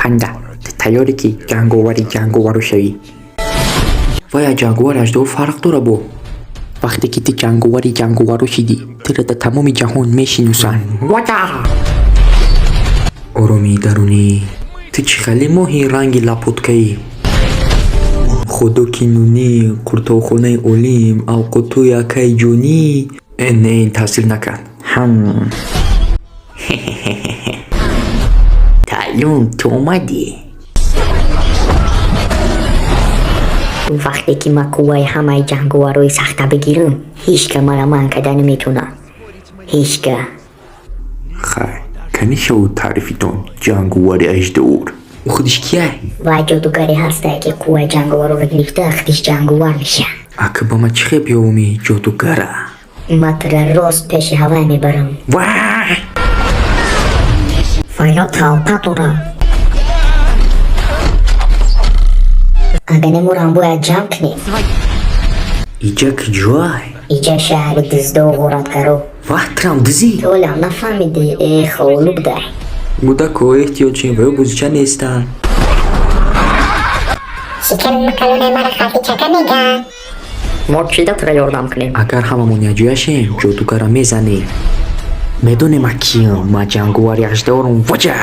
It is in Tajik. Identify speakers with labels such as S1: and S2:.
S1: Панда, ту тайёрӣ, ки ҷанговари ҷанговаро шавӣ? Вая ҷанговари аждаҳо фарқ дора. Бо вақте ки ту ҷанговари ҷанговаро шидӣ, туро дар тамоми ҷаҳон мешиносанд. Вата оромии дарунӣ. Ту чӣ хеле моҳи ранги лапоткаӣ. Худо ки нунӣ, қуртобхонаи олим, авқотҳои акаи ҷонӣ. Э, не, ин таъсир накард. Ҳам Талун, ту омадӣ.
S2: Вақте ки ман қувваи ҳамаи ҷанговарои сахта бигирам, ҳеҷ ка мара манъ карда наметавонад, ҳеҷ ка.
S1: Хай, кани шаву таърифитон, ҷанговари аждаҳор. Ӯ худиш кияй?
S2: Вай ҷодугаре ҳастае, ки қувваи ҷанговароро гирифта, худиш ҷанговар мешавад.
S1: Ака, ба ман чӣ хел биёвуми ҷодугара?
S2: Ман тура рост пеши ҳавай мебарам.
S1: Вай!
S2: Вайро талпа дорам. Агар неморам, бояд ҷамъ кунем.
S1: Иҷа куҷоай?
S2: Иҷа шаҳри дуздову ғоратгаро.
S1: Ваҳ, трам дузӣ.
S2: Ту олам нафаҳмидӣ, э, холу будай.
S1: Гудако, эҳтиёт шин, ваё бозича нестанд.
S3: Шиками макалонаи мара халти чака меган.
S2: Мо чида тура ёрдам кунем?
S1: Агар ҳамамон якҷоя шем, ҷодугара мезанем. Медонем, ма киям. Ма ҷанговари аждаҳорам. Ваҷа!